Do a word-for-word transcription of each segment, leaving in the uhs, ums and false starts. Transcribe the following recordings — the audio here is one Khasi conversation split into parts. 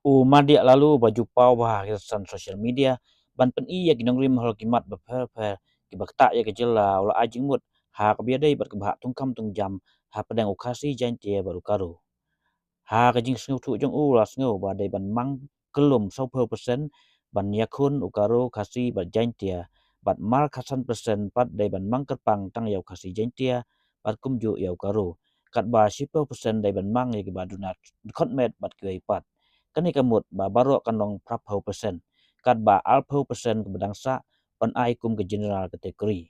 U Madiah Laloo ba ju paw bha ha ki social media ban pyni ïa ki nongrim halor ki mat bapher bapher kiba ktah ïa ka jylla u la ai jingmut ha kaba ïadei bad ka bhah tungkam tungjam hapdeng u Khasi, Jaintia bad u Garo. Ha ka jingsngewthuh jong u u la sngew ba dei ban mang kyllum sawphew percent ban ïakhun u Garo, Khasi bad Jaintia, bad markhatsan percent pat dei ban mang kyrpang tang ïa u Khasi, Jaintia bad kumjuh ïa u Garo, katba shiphew percent dei ban mang ïa kiba duna dkhot met bad kiwei pat. Kane ka mut ba baroh kan long phraphew percent, katba arphew percent kaba dang sah ban ai kum ka general category.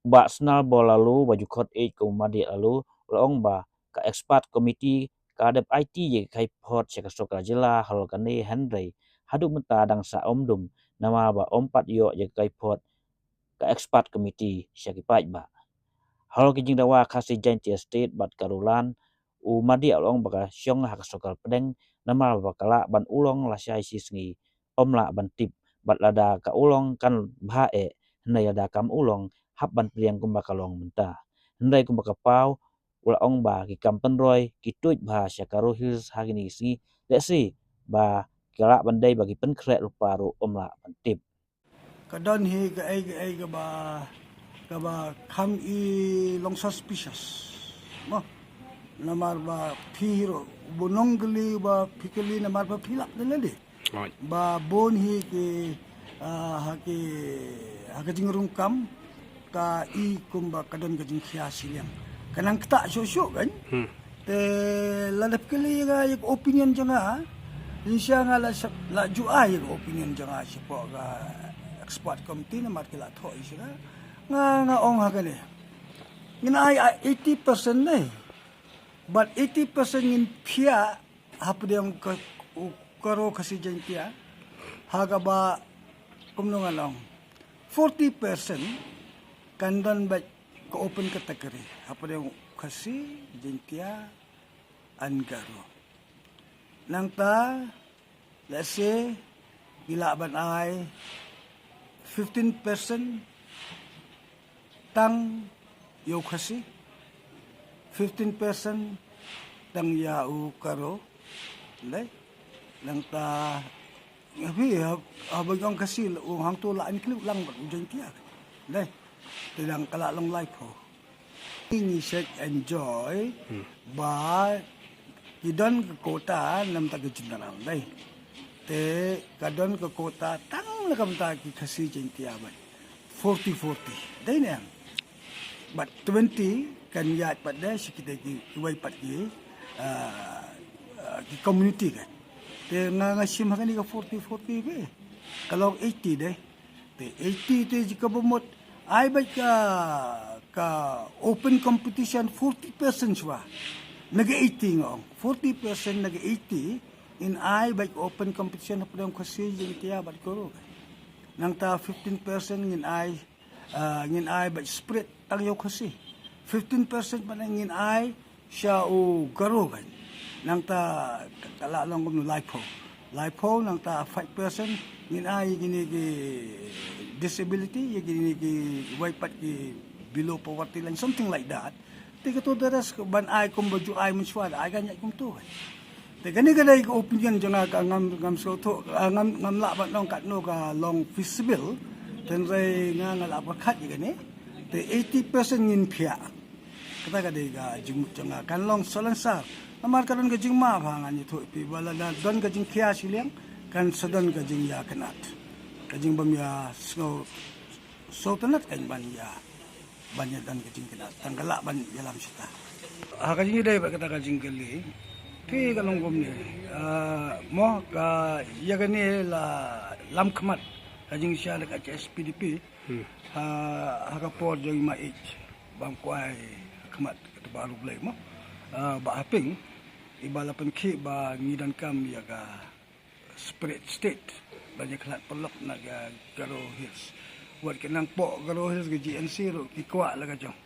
Bah Snalbor Laloo ba ju khot ïeit kum u Madiah Laloo u la ong ba ka expert committee ka dep aiti ïa ka kaiphod sha ka sorkar jylla halor kane, hynrei haduh mynta dang sah ym dum namar ba ym pat ïoh ïa ka kaiphod ka expert committee sha ki paidbah. Halor ki jingdawa Khasi Jaintia State bad Garoland, u Madiah u la ong ba ka shong ha ka sorkar pdeng namar ba ka lah ban u long lashai shisngi ym lah ban tip bad lada ka u long kan bha eh, hynrei lada kam u long hap ban pdiang kumba ka long mynta. Hynrei kumba ka paw u la ong ba ki kam pynroi ki tuid bha sha Garo Hills ha kine ki sngi, lehse ba ka lah ban dei ba ki pynkhreh lypa ruh ym lah ban tip. Ka don hi kaei kaei kaba, kaba kham i long suspicious. Mo. Namar ba phi hi ruh, ba nong kylli ba phi kylli namar ba phi lap da lade. Right. Ba bun hi ki, ah, ha ki, ha ka jingrung kam, ka i kumba ka don ka jingkhia shiliang. Ka nang ktah shuh shuh kan. Hmm. Te lada phi kylli nga ïa ka opinion jong nga, lynshia nga la sep, la ju ai ïa ka opinion jong nga shapoh ka expert committee namar ki la thoh ïa nga. Nga, nga ong ha kane. Ngin ai, ai eighty percent ne. But eighty percent ngin phiah hapdeng ka, u Garo, Khasi, Jaintia. Ha kaba kumno ngan ong. Forty percent kan don bad ka open category hapdeng Khasi, Jaintia and Garo. Nangta, let's say, ngi lah ban ai fifteen percent tang ïa u Khasi, fifteen percent tang ïa u Garo. Dei. Nangta, phi, ha, haba ong Khasi, u hangto la include lang bad u Jaintia. Dei. Te dang ka la long laiphew. Ngi check enjoy, hmm, ba ki don ka quota namar ka general dei. Te ka don ka quota tang na ka bynta ki Khasi, Jaintia bad forty forty. Dei ne. Bad twenty kan ïaid pat dei sha kita ki, kiwei pat ki, ah, ah, ki community kan. Te nga, nga shim ha kane ka forty forty phi. Ka long eighty dei. Te eighty te jaka ba mut ai bad ka, ka open competition forty percent shuwa. Na ka eighty nga ong. Forty percent na ka eighty ngin ai bad ka open competition hapdeng Khasi, Jaintia bad Garo. Nangta fifteen percent ngin ai, ah, ngin ai bad split tang ïa u Khasi. Fifteen percent pat ngin ai sha u Garo kan. Nangta ka la long kumno laiphew. Laiphew nangta five percent ngin ai ïa kine ki disability, ïa kine kiwei pat ki below poverty line, something like that. Te kato the rest ban ai kumba ju ai mynshuwa, ai kan ïaid kumto kan. Te kane ka dei ka opinion jong nga, ka ngam, ngam sngewthuh, ah, ngam, ngam lah ban ong katno ka long feasible. Hynrei nga, nga lah pyrkhat ïa kane. Te eighty percent ngin phiah. Kata ka dei ka jingmut jong nga, kan long salonsar. Namar ka don ka jingmap ha, ngan ïathuh ïa phi ba lada don ka jingkhia shiliang kan sa don ka jingïakynad. Ka jingbym ïasngew sngewtynnat kan ban ïa, ban ïa don ka jingkynad. Tang ka lah ban ïalam shata. Ha ka jingïadei bad kata ka jingkylli, phi, ka long kumne. Ah, mo, ka ïa kane la lam khmat ka jingshah da ka H S P D P. Hmm. Ha, ha ka por jong i Maieit bam kwai khmat kata ba U Blei mo. Ah, ba haping iba la pynkhih ba ngi donkam ïa ka separate state ban ïakhlad paralok na ka Garo Hills. Wat ki nongpoh Garo Hills ka G N C ruh ki kwah la ka jong.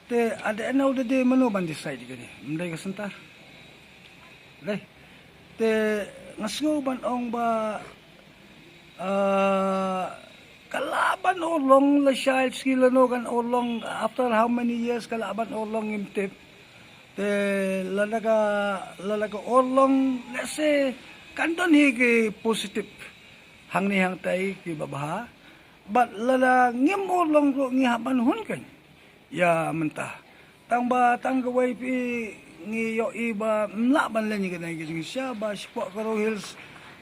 Te at the end of the day mano ban decide kane? Ym dei ka centre? Dei. Te nga sngew ban ong ba, ah, ka lah ban urlong lashai sngi lano kan urlong, after how many years ka lah ban urlong ngim tip. Te lada ka, lada ka urlong, let's say, kan don hi ki positive hangne hangtai kiba bha. Bad lada ngim urlong ruh ngi hap ban hun kein. Ïa mynta. Tang ba tang kawei phi ngi ïohi ba ym lah ban len ïa kane ka jingshisha ba shapoh Garo Hills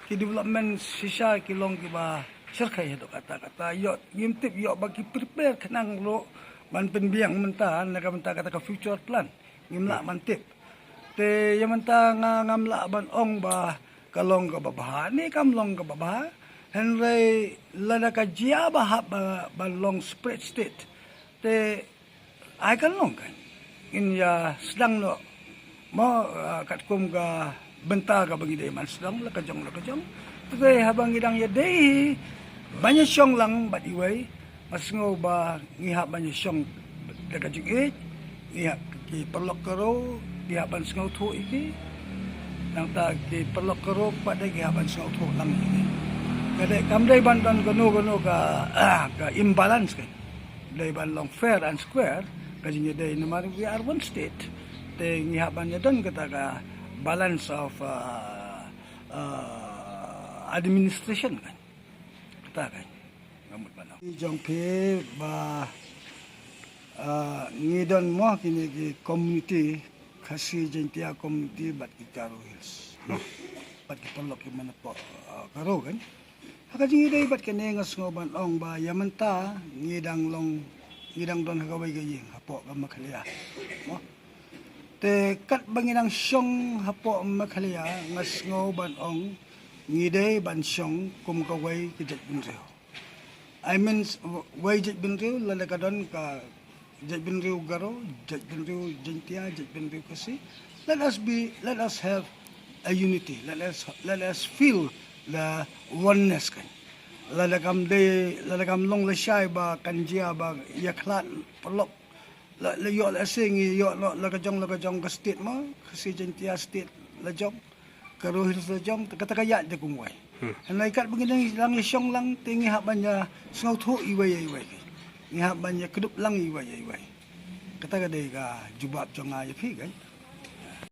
ki development shisha ki long kiba shyrkhei haduh katta katta. Ïoh ngim tip ïoh ba ki prepare khnang ruh ban pynbiang mynta na ka bynta kata ka future plan. Ngim lah ban tip. Te ïa mynta nga ngam lah ban ong ba ka long kaba bha ne kam long kaba bha. Hynrei lada ka jia ba hap ba, ba long separate state. Te ai kan long kan. Ngin ïa sdang noh. Mo, ah, katkum ka bynta kaba ngi dei ban sdang la ka jong la ka jong. Te haba ngi dang ïa dei hi ban ïa shong lang bad iwei. Nga sngew ba ngi hap ban ïa shong da ka jingïeit, ngi hap ki paralok Garo, ngi hap ban sngewthuh ïa ki. Nangta ki paralok Garo pat de ngi hap ban sngewthuh lang ïa ki. Ka dei kam dei ban don kano kano ka, ah, ka imbalance ka. Dei ban long fair and square, ka jingïadei namar we are one state. Te ngi hap ban ïa don kata ka balance of, ah, ah, administration kan. Kata kan. Nga mut ban ong. Ki jong phi ba, ah, ngi don mo kine ki community, Khasi Jaintia community bad ki Garo Hills. Bad ki paralok ki man hapoh, ah, Garo kan. Ha ka jingïadei bad kane nga sngew ban ong ba ïa mynta ngi dang long, ngi dang don ha kawei ka ïing hapoh ka Meghalaya. Mo. Te katba ngi dang shong hapoh Meghalaya nga sngew ban ong ngi dei ban shong kum kawei ka jaitbynriew. I mean, wei jaitbynriew lada ka don ka jaitbynriew Garo, jaitbynriew Jaintia, jaitbynriew Khasi. Let us be, let us have a unity. Let us, let us feel the oneness kan. Lada kam dei, lada kam long lashai ba kan jia ba ïa khlad paralok. La, la ïoh la sing ïoh la, la ka jong la ka jong ka state mo, Khasi Jaintia state la jong. Garo Hills la jong, kata ka ïaid da kumwei. Hmm. Hynrei katba ngi dang ïa shong lang te ngi hap ban ïa sngewthuh iwei ïa iwei. Ngi hap ban ïa kdup lang iwei ïa iwei. Kata ka dei ka jubab jong nga ïa phi kan.